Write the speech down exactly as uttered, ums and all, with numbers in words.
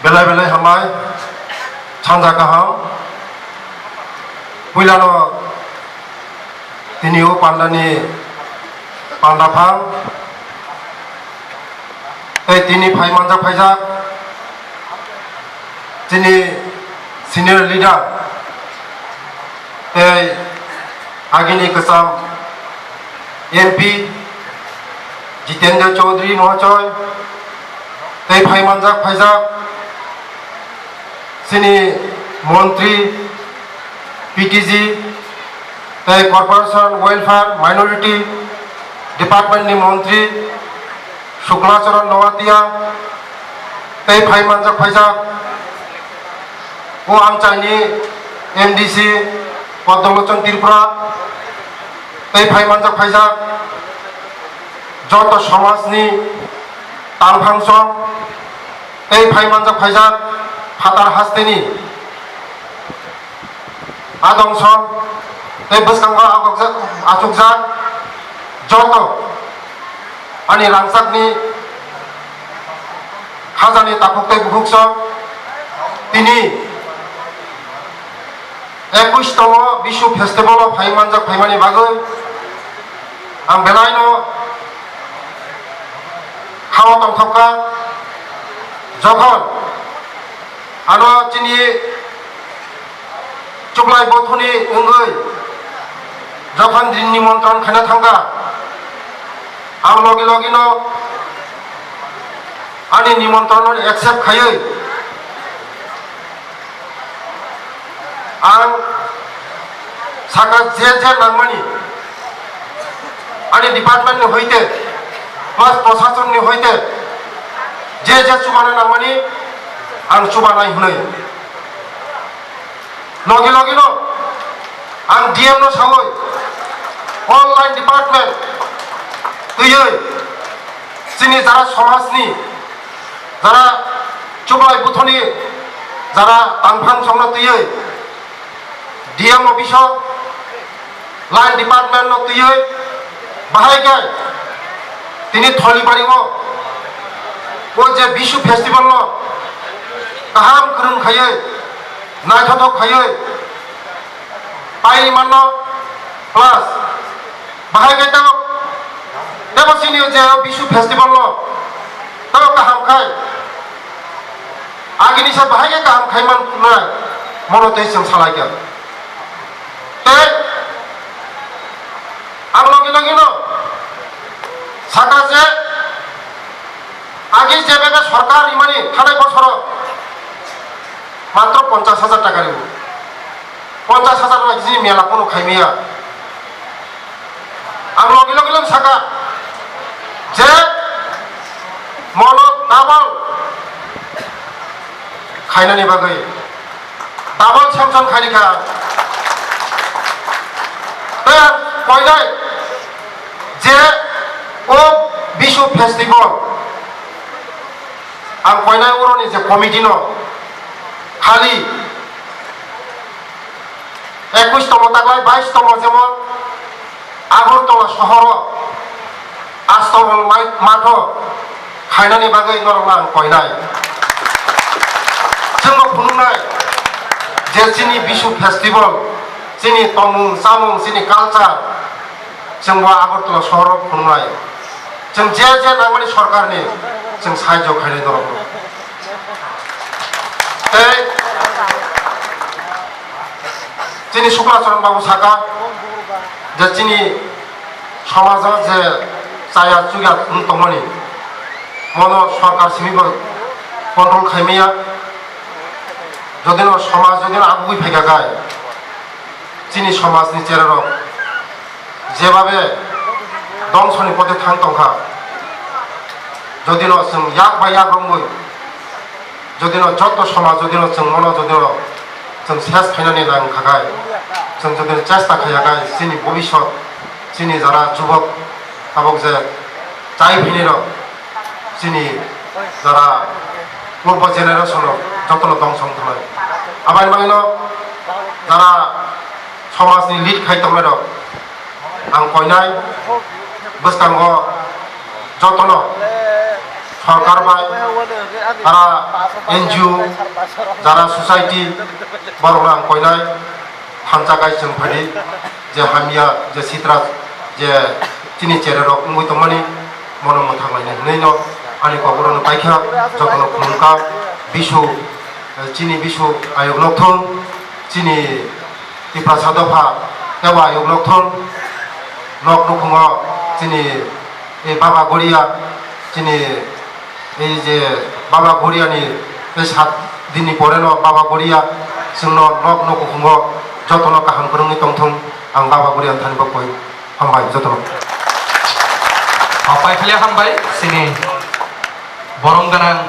Belai belai hambai, sanja kaham. Puilano tini o pandani panda phang tei tini phai manjak phaijak chini senior leader tei agini kwcham M P Jitendra Chaudhary Mahochoy tei phai manjak phaijak chini montri P T G tei Corporation Welfare Minority Department ni montri Shukla Charan Noatia tei phai manjak phaijak o amchaini M D C Padmalochon Tripura tei phai manjak phaijak joto somajni talphangchong tei phai manjak phaijak phatar hasteni adongso tei bwskango achukjak joto ani rangchakni khajani takhuk tei bukhuksong tini ekush tomo Bisu festival o phai manjak phaimani bagwi ang belaino khao tongthokha. Jokhon ano chini Chuklai bothoni wngwi jokhon nimantron khaina thangkha, ang logi logino ani nimantron accept khaiwi ang saka je je nangmani ani department ni hoite plus proshasonni hoite je je chubana nangmani ang chubanai hwnwi. Logi logi no ang D M no sawi online department twiwi chini jara somajni jara Chuklai buthoni jara tangphang songno twiwi D M office o line department no twiwi bahai khe tini Tholibari o o je Bisu festival no kaham kwrwng khaiwi naithothok khaiwi pai manno plus bahai khe tebo tebo chini je Bisu festival no tebo kaham khai agini sa bahai khe kaham khai man nai mono tei chwng salai khe tei ang logi logi no saka je agi je bebe sorkar rimani thanai bosoro matro ponchash hajar taka ribo. Ponchash hajar bai chini mela kono khaimaya. Ang logi logi lang saka je mono double khainani bagwi double sanction khaini kha. Tei ang koinai je o Bisu festival ang koinai uroni je committee no khali ekush tomo taklai bais tomo jemon Agartala sohoro Astabol mai-, matho khainani bagwi norokno ang koinai. Chwngno phunuknai je chini Bisu festival, chini tongmung chamung, chini culture, chwngbo Agartala sohoro phunuknai. Chwng je je nangmani sorkarni chwng sahajyo khainai norokno. Tei chini Sukla Charan babu saka je chini somajo je chaya chuya wng tongmani mono sorkar simi bo control khaimaya. Jodino somaj jodino agugwi phaikha khai chini somajni chererok jebabe dongsoni pode thang tongkha. Jodino chwng yak bai yak romwi jodino joto somaj jodino chwng mono jodino chwng ses khainani nang khakai, chwng jodino chesta khaiyakai chini bobisot chini jara jubok tabok je chai phini rok chini jara purbo generation rok jotono dongsong thumai. Abai mangino jara somajni lead khai tongnai rok ang koinai bwskango jotono Sorkar bai, tara N G O, jara society, borok ang koinai, thansa kai chwng phadi, je hamya, je sitra, je chini chererok wngwi tongmani, mono mwthang lainai hwnwi no ani koborokno paikha, jotono khulumkha, bisu, eh, chini bisu ayok nokthong, chini Tiprasa dopha, tebo ayok nokthong, nok nukhungo chini, eh, Baba Goria, chini Ei je Baba Goriani tei sat dinni pore no Baba Goria chwngno nok nukhungo jotono kaham kwrwngwi tongthung, ang Baba Goriani thani bo koi hambai jotono. Hapai phale hambai chini borom gwnang